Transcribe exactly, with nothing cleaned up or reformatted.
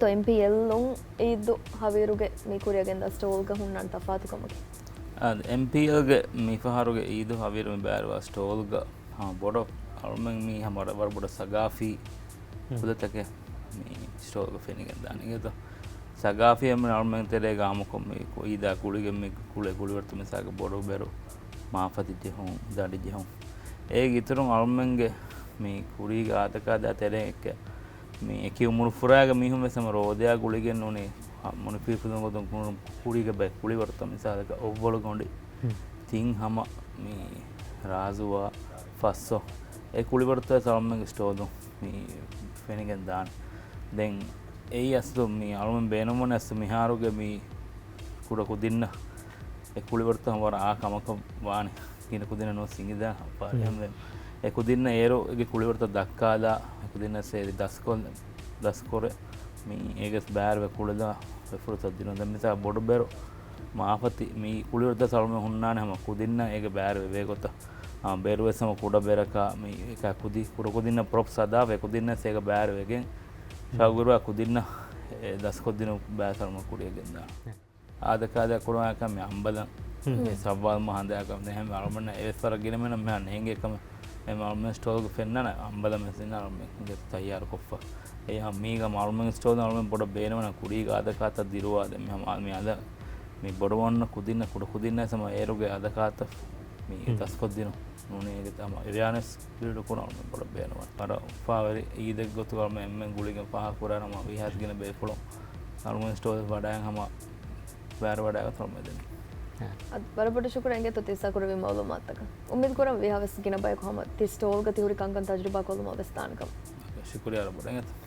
އެމްޕީއެލް އުން އީދު ހަވީރުގެ މި ކުރިއަށް ގެންދާ ސްޓޯލްގަ ހުންނާން ތަފާތުކަމަކީ؟ އާ، އެމްޕީއެލްގެ މިފަހަރުގެ އީދު ހަވީރު މި ބައިވެރިވާ ސްޓޯލްގަ ހަމަ ބޮޑަށް އަޅުމެން މީ ހަމަ ވަރަށް ބޮޑަށް ސަގާފީ ކުލަތަކެއް މި ސްޓޯލްގަ ފެނިގެން ދާނެ. އިނގޭތޯ؟ ސަގާފީ އަޅުމެން ތެރޭގަ އާއްމުކޮށް މި އީދާ ގުޅިގެން މި ކުޅޭ ކުޅިވަރުތައް މިސާލަކަށް ބޮޑު ބެރު، މާފަތި ޖެހުން، ދަނޑި ޖެހުން. އޭގެ އިތުރުން އަޅުމެންގެ މި ކުރީގެ އާދަކާދާ ތެރޭ އެއްކެ މި އެކި އުމުރު ފުރާގެ މީހުން ވެސް ހަމަ ރޯދަޔާ ގުޅިގެން ނޫނީ މުނިފީފުޅުން ގޮތުން ކުރީގެ ބައެއް ކުޅިވަރުތައް މިސާލަކަށް އޮއްވޮޅު ގޮނޑި، ތިން ހަމަ މި ރާޒުވާ ފައްސޮ އެ ކުޅިވަރުތައް ވެސް އަޅުމެންގެ ސްޓޯލުން މި ފެނިގެން ދާނެ. ދެން އެއީ އަސްލު މި އަޅުމެން ބޭނުންވަނީ އަސްލު މިހާރުގެ މި ކުޑަ ކުދިންނަށް އެ ކުޅިވަރުތައް ވަރަށް އާ ކަމަކަށް ވާނެ. ގިނަ ކުދިންނަށް ނުވަސް އިނގިދާ ފާރިހަމެ. އެ ކުދިންނަށް އޭރު އެގެ ކުޅިވަރުތައް ދައްކާލާ، އެ ކުދިންނަށް ސޭރި ދަސްކޮށް، ދަސްކުރެ މި އޭގެސް ބައިވެރިވެ ކުޅެދާ ފުރުސަތު ދިނުން. ދެން މިސާ ބޮޑު ބެރު މާފަތި މި ކުޅިވަރުތައް ސަޅުމެ ހުންނާނެ ހަމަ ކުދިންނަށް އޭގެ ބައިވެރިވެ ގޮތަށް. އާ، ބެރުވެސް ހަމަ ކުޑަ ބެރަކާ މި އެކާ ކުދި، ކުޑަ ކުދިންނަށް ޕްރޮޕްސް ހަދާފަ އެ ކުދިންނަށް އޭގެ ބައިވެރިވެގެން ޝައުގުވެރިވާ ކުދިންނަށް އެ ދަސްކޮށްދިނުން ބައި ސަޅުމެ ކުރިއަށް ގެންދާނެ. އާދަކާދަ ކުރުމާކަށް މި އަނބަލަން ސައްވާލު މަހަ ހަނދާކަށް ނެހެމެ އަޅުމެންނަށް އެވެސް ވަރަށް ގިނަ މީހުންނަށް މިހާ ނޭނގޭ ކަމެއް. އެ އަޅުމެން ސްޓޯލްގެ ފެންނަން އަނބަލަން މެސިން އަޅުމެން ތައްޔާރު ކޮށްފަ. އެ މީގަ އަޅުމެން ސްޓޯލް އަޅުމެން ބޮޑަށް ބޭނުން ކުރީގެ އާދަކާތައް ދިރުވާދެ. މި ހަމަ މި އަދަ މި ބޮޑުވަންނަ ކުދިންނަ ކުޑަ ކުދިންނަ ސަމަ އޭރުގެ އާދަކާތައް މި ދަސްކޮށްދިނު ނޫނީ އޭގެ ތަމަ އެވެއާނެސް ބިލްޑް ކުރަން އަޅުމެން ބޮޑަށް ބޭނުން. ވަރަށް އުފާވެރި އީދެއް ގޮތުގަ އަޅުމެން އެންމެން ގުޅިގެން ފާހަގަކުރާ ނަމަ ވީހާސް ގިނަ ބޭފުޅުން އަޅުމެން ސްޓޯލް ވަޑައިގެން ހަމަ ބައިވެރިވަޑައިގަތުމަށް މެދުން. އަދި ވަރަށް ބޮޑަށް ޝުކުރު އެނގޭތޯ ތި ހިއްސާކުރެއްވި މައުލޫމާތަކަށް. އުއްމީދު ކުރަން ވީހާވެސް ގިނަ ބަޔަކު ހަމަ ތި ސްޓޯލްގަ ތި ހުރި ކަންކަން ތަޖުރިބާ ކޮށްލުމަށް ވެސް ދާނެކަމަށް. ޝުކުރިއްޔާ ވަރަށް ބޮޑަށް އެނގޭތޯ.